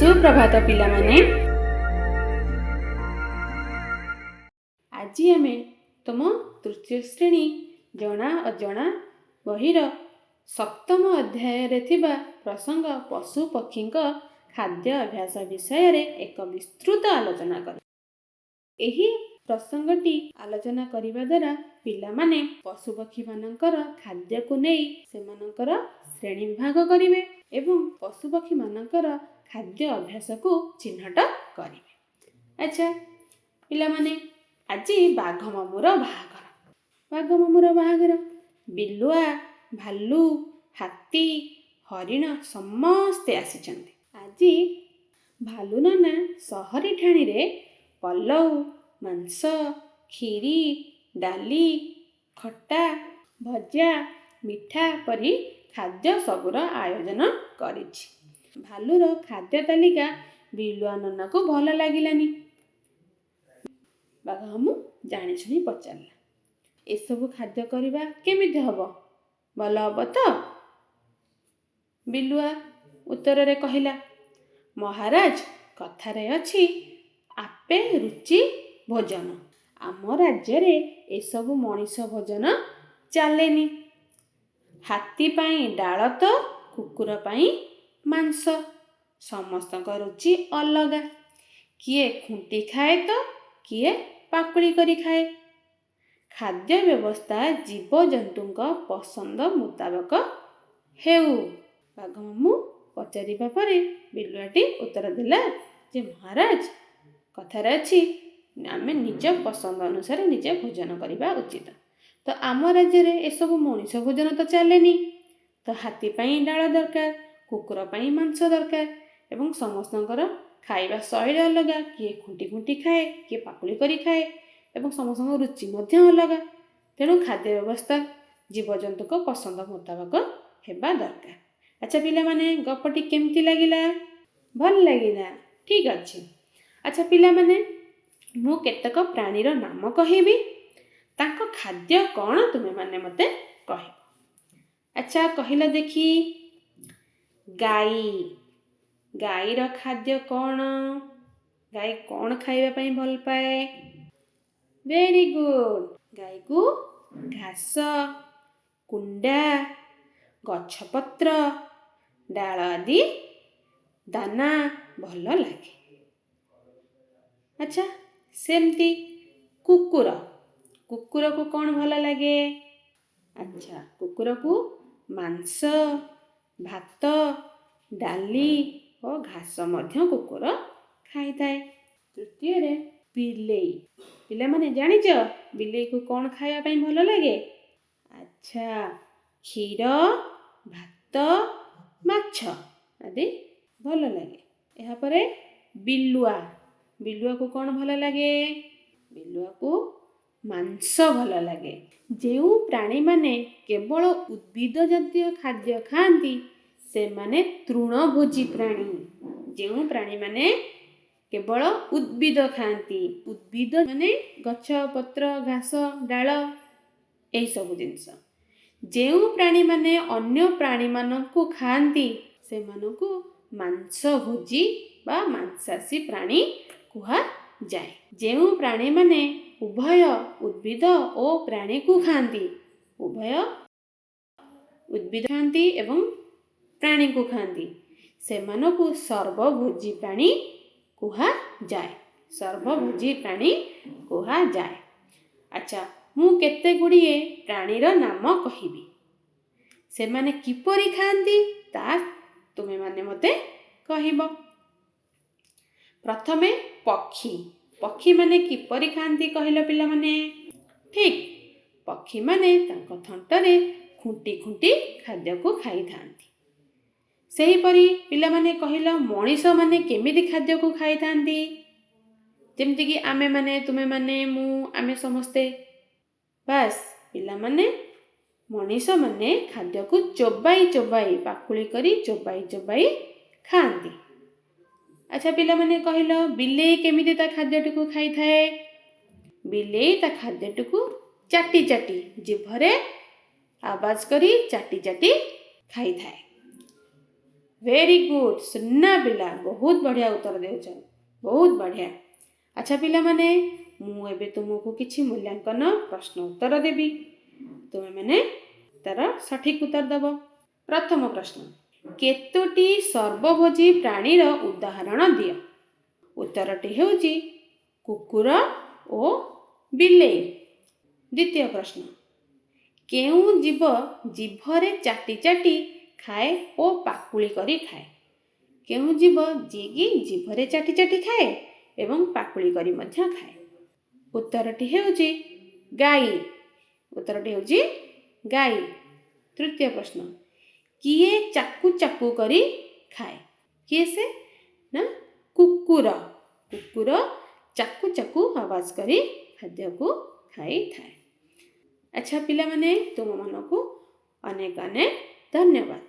ସୁପ୍ରଭାତ ପିଲାମାନେ। ଆଜି ଆମେ ତୁମ ତୃତୀୟ ଶ୍ରେଣୀ ଜଣା ଅଜଣା ବହିର ସପ୍ତମ ଅଧ୍ୟାୟରେ ଥିବା ପ୍ରସଙ୍ଗ ପଶୁ ପକ୍ଷୀଙ୍କ ଖାଦ୍ୟ ଅଭ୍ୟାସ ବିଷୟରେ ଏକ ବିସ୍ତୃତ ଆଲୋଚନା କରିବା। ଏହି ପ୍ରସଙ୍ଗଟି ଆଲୋଚନା କରିବା ଦ୍ୱାରା ପିଲାମାନେ ପଶୁପକ୍ଷୀମାନଙ୍କର ଖାଦ୍ୟକୁ ନେଇ ସେମାନଙ୍କର ଶ୍ରେଣୀ ବିଭାଗ କରିବେ ଏବଂ ପଶୁପକ୍ଷୀମାନଙ୍କର ଖାଦ୍ୟ ଅଭ୍ୟାସକୁ ଚିହ୍ନଟ କରିବେ। ଆଚ୍ଛା ପିଲାମାନେ, ଆଜି ବାଘ ମାମୁଁର ବାହାଘର। ବାଘ ମାମୁଁର ବାହାଘର। ବିଲୁଆ, ଭାଲୁ, ହାତୀ, ହରିଣ ସମସ୍ତେ ଆସିଛନ୍ତି। ଆଜି ଭାଲୁ ନନା ସହରୀ ଠାଣିରେ ପଲଉ, ମାଂସ, କ୍ଷୀରି, ଡାଲି, ଖଟା, ଭଜା, ମିଠା ପରି ଖାଦ୍ୟ ସବୁର ଆୟୋଜନ କରିଛି। ଭାଲୁର ଖାଦ୍ୟ ତାଲିକା ବିଲୁଆ ନନାକୁ ଭଲ ଲାଗିଲାନି। ବାଘ ମାମୁଁ ଜାଣିଶୁଣି ପଚାରିଲା, ଏସବୁ ଖାଦ୍ୟ କରିବା କେମିତି ହବ? ଭଲ ହବ ତ? ବିଲୁଆ ଉତ୍ତରରେ କହିଲା, ମହାରାଜ, କଥାରେ ଅଛି ଆପେ ରୁଚି ଭୋଜନ। ଆମ ରାଜ୍ୟରେ ଏସବୁ ମଣିଷ ଭୋଜନ ଚାଲେନି। ହାତୀ ପାଇଁ ଡାଳ ତ କୁକୁର ପାଇଁ ମାଂସ। ସମସ୍ତଙ୍କ ରୁଚି ଅଲଗା। କିଏ ଖୁଣ୍ଟି ଖାଏ ତ କିଏ ପାକୁଳି କରି ଖାଏ। ଖାଦ୍ୟ ବ୍ୟବସ୍ଥା ଜୀବଜନ୍ତୁଙ୍କ ପସନ୍ଦ ମୁତାବକ ହେଉ। ବାଘ ମାମୁଁ ପଚାରିବା ପରେ ବିଲୁଆଟି ଉତ୍ତର ଦେଲା ଯେ ମହାରାଜ, କଥାରେ ଅଛି ଆମେ ନିଜ ପସନ୍ଦ ଅନୁସାରେ ନିଜେ ଭୋଜନ କରିବା ଉଚିତ। ତ ଆମ ରାଜ୍ୟରେ ଏସବୁ ମଣିଷ ଭୋଜନ ତ ଚାଲେନି। ତ ହାତୀ ପାଇଁ ଡାଳ ଦରକାର, କୁକୁର ପାଇଁ ମାଂସ ଦରକାର ଏବଂ ସମସ୍ତଙ୍କର ଖାଇବା ଶୈଳୀ ଅଲଗା। କିଏ ଖୁଣ୍ଟି ଖୁଣ୍ଟି ଖାଏ, କିଏ ପାକୁଳି କରି ଖାଏ ଏବଂ ସମସ୍ତଙ୍କ ରୁଚି ମଧ୍ୟ ଅଲଗା। ତେଣୁ ଖାଦ୍ୟ ବ୍ୟବସ୍ଥା ଜୀବଜନ୍ତୁଙ୍କ ପସନ୍ଦ ମୁତାବକ ହେବା ଦରକାର। ଆଚ୍ଛା ପିଲାମାନେ, ଗପଟି କେମିତି ଲାଗିଲା? ଭଲ ଲାଗିଲା? ଠିକ୍ ଅଛି। ଆଚ୍ଛା ପିଲାମାନେ, ମୁଁ କେତେକ ପ୍ରାଣୀର ନାମ କହିବି, ତାଙ୍କ ଖାଦ୍ୟ କ'ଣ ତୁମେମାନେ ମୋତେ କହିବ। ଆଚ୍ଛା କହିଲ ଦେଖି, ଗାଈ। ଗାଈର ଖାଦ୍ୟ କ'ଣ? ଗାଈ କ'ଣ ଖାଇବା ପାଇଁ ଭଲ ପାଏ? Very good. ଗାଈକୁ ଘାସ, କୁଣ୍ଡା, ଗଛପତ୍ର, ଡାଳ ଆଦି ଦାନା ଭଲ ଲାଗେ। ଆଚ୍ଛା, ସେମିତି କୁକୁର। କୁକୁରକୁ କ'ଣ ଭଲ ଲାଗେ? ଆଚ୍ଛା, କୁକୁରକୁ ମାଂସ, ଭାତ, ଡାଲି ଓ ଘାସ ମଧ୍ୟ କୁକୁର ଖାଇଥାଏ। ତୃତୀୟରେ ବିଲେଇ। ପିଲାମାନେ ଜାଣିଛ ବିଲେଇକୁ କ'ଣ ଖାଇବା ପାଇଁ ଭଲ ଲାଗେ? ଆଚ୍ଛା, କ୍ଷୀର, ଭାତ, ମାଛ ଆଦି ଭଲ ଲାଗେ। ଏହାପରେ ବିଲୁଆ। ବିଲୁଆକୁ କ'ଣ ଭଲ ଲାଗେ? ବିଲୁଆକୁ ମାଂସ ଭଲ ଲାଗେ। ଯେଉଁ ପ୍ରାଣୀମାନେ କେବଳ ଉଦ୍ଭିଦ ଜାତୀୟ ଖାଦ୍ୟ ଖାଆନ୍ତି, ସେମାନେ ତୃଣଭୋଜୀ ପ୍ରାଣୀ। ଯେଉଁ ପ୍ରାଣୀମାନେ କେବଳ ଉଦ୍ଭିଦ ଖାଆନ୍ତି, ଉଦ୍ଭିଦ ମାନେ ଗଛ ପତ୍ର, ଘାସ, ଡାଳ, ଏହିସବୁ ଜିନିଷ। ଯେଉଁ ପ୍ରାଣୀମାନେ ଅନ୍ୟ ପ୍ରାଣୀମାନଙ୍କୁ ଖାଆନ୍ତି, ସେମାନଙ୍କୁ ମାଂସଭୋଜୀ ବା ମାଂସାଶୀ ପ୍ରାଣୀ କୁହାଯାଏ। ଯେଉଁ ପ୍ରାଣୀମାନେ ଉଭୟ ଉଦ୍ଭିଦ ଓ ପ୍ରାଣୀକୁ ଖାଆନ୍ତି, ଉଭୟ ଉଦ୍ଭିଦ ଖାଆନ୍ତି ଏବଂ ପ୍ରାଣୀକୁ ଖାଆନ୍ତି, ସେମାନଙ୍କୁ ସର୍ବଭୋଜୀ ପ୍ରାଣୀ କୁହାଯାଏ। ସର୍ବଭୋଜୀ ପ୍ରାଣୀ କୁହାଯାଏ। ଆଚ୍ଛା, ମୁଁ କେତେ ଗୁଡ଼ିଏ ପ୍ରାଣୀର ନାମ କହିବି, ସେମାନେ କିପରି ଖାଆନ୍ତି ତା ତୁମେମାନେ ମୋତେ କହିବ। ପ୍ରଥମେ ପକ୍ଷୀ। ପକ୍ଷୀମାନେ କିପରି ଖାଆନ୍ତି କହିଲ ପିଲାମାନେ? ଠିକ୍, ପକ୍ଷୀମାନେ ତାଙ୍କ ଥଣ୍ଟରେ ଖୁଣ୍ଟି ଖୁଣ୍ଟି ଖାଦ୍ୟକୁ ଖାଇଥାନ୍ତି। ସେହିପରି ପିଲାମାନେ କହିଲ, ମଣିଷମାନେ କେମିତି ଖାଦ୍ୟକୁ ଖାଇଥାନ୍ତି? ଯେମିତିକି ଆମେମାନେ, ତୁମେମାନେ, ମୁଁ, ଆମେ ସମସ୍ତେ। ବାସ୍ ପିଲାମାନେ, ମଣିଷମାନେ ଖାଦ୍ୟକୁ ଚୋବାଇ ଚୋବାଇ, ପାକୁଳି କରି ଚୋବାଇ ଚୋବାଇ ଖାଆନ୍ତି। ଆଚ୍ଛା ପିଲାମାନେ କହିଲ, ବିଲେଇ କେମିତି ତା ଖାଦ୍ୟଟିକୁ ଖାଇଥାଏ? ବିଲେଇ ତା ଖାଦ୍ୟଟିକୁ ଚାଟି ଚାଟି, ଜିଭରେ ଆବାଜ କରି ଚାଟି ଚାଟି ଖାଇଥାଏ। Very good. ସୁନା ପିଲା, ବହୁତ ବଢ଼ିଆ ଉତ୍ତର ଦେଉଛ, ବହୁତ ବଢ଼ିଆ। ଆଚ୍ଛା ପିଲାମାନେ, ମୁଁ ଏବେ ତୁମକୁ କିଛି ମୂଲ୍ୟାଙ୍କନ ପ୍ରଶ୍ନ ଉତ୍ତର ଦେବି, ତୁମେମାନେ ତାର ସଠିକ୍ ଉତ୍ତର ଦେବ। ପ୍ରଥମ ପ୍ରଶ୍ନ, କେତୋଟି ସର୍ବଭୋଜୀ ପ୍ରାଣୀର ଉଦାହରଣ ଦିଅ। ଉତ୍ତରଟି ହେଉଛି କୁକୁର ଓ ବିଲେଇ। ଦ୍ୱିତୀୟ ପ୍ରଶ୍ନ, କେଉଁ ଜୀବ ଜିଭରେ ଚାଟି ଚାଟି ଖାଏ ଓ ପାକୁଳି କରି ଖାଏ? କେଉଁ ଜୀବ ଯିଏକି ଜିଭରେ ଚାଟି ଚାଟି ଖାଏ ଏବଂ ପାକୁଳି କରି ମଧ୍ୟ ଖାଏ? ଉତ୍ତରଟି ହେଉଛି ଗାଈ। ଉତ୍ତରଟି ହେଉଛି ଗାଈ। ତୃତୀୟ ପ୍ରଶ୍ନ, କିଏ ଚାକୁ ଚାକୁ କରି ଖାଏ? କିଏ ସେ ନା କୁକୁର। କୁକୁର ଚାକୁ ଚାକୁ ଆବାଜ କରି ଖାଦ୍ୟକୁ ଖାଇଥାଏ। ଆଚ୍ଛା ପିଲାମାନେ, ତୁମମାନଙ୍କୁ ଅନେକ ଅନେକ ଧନ୍ୟବାଦ।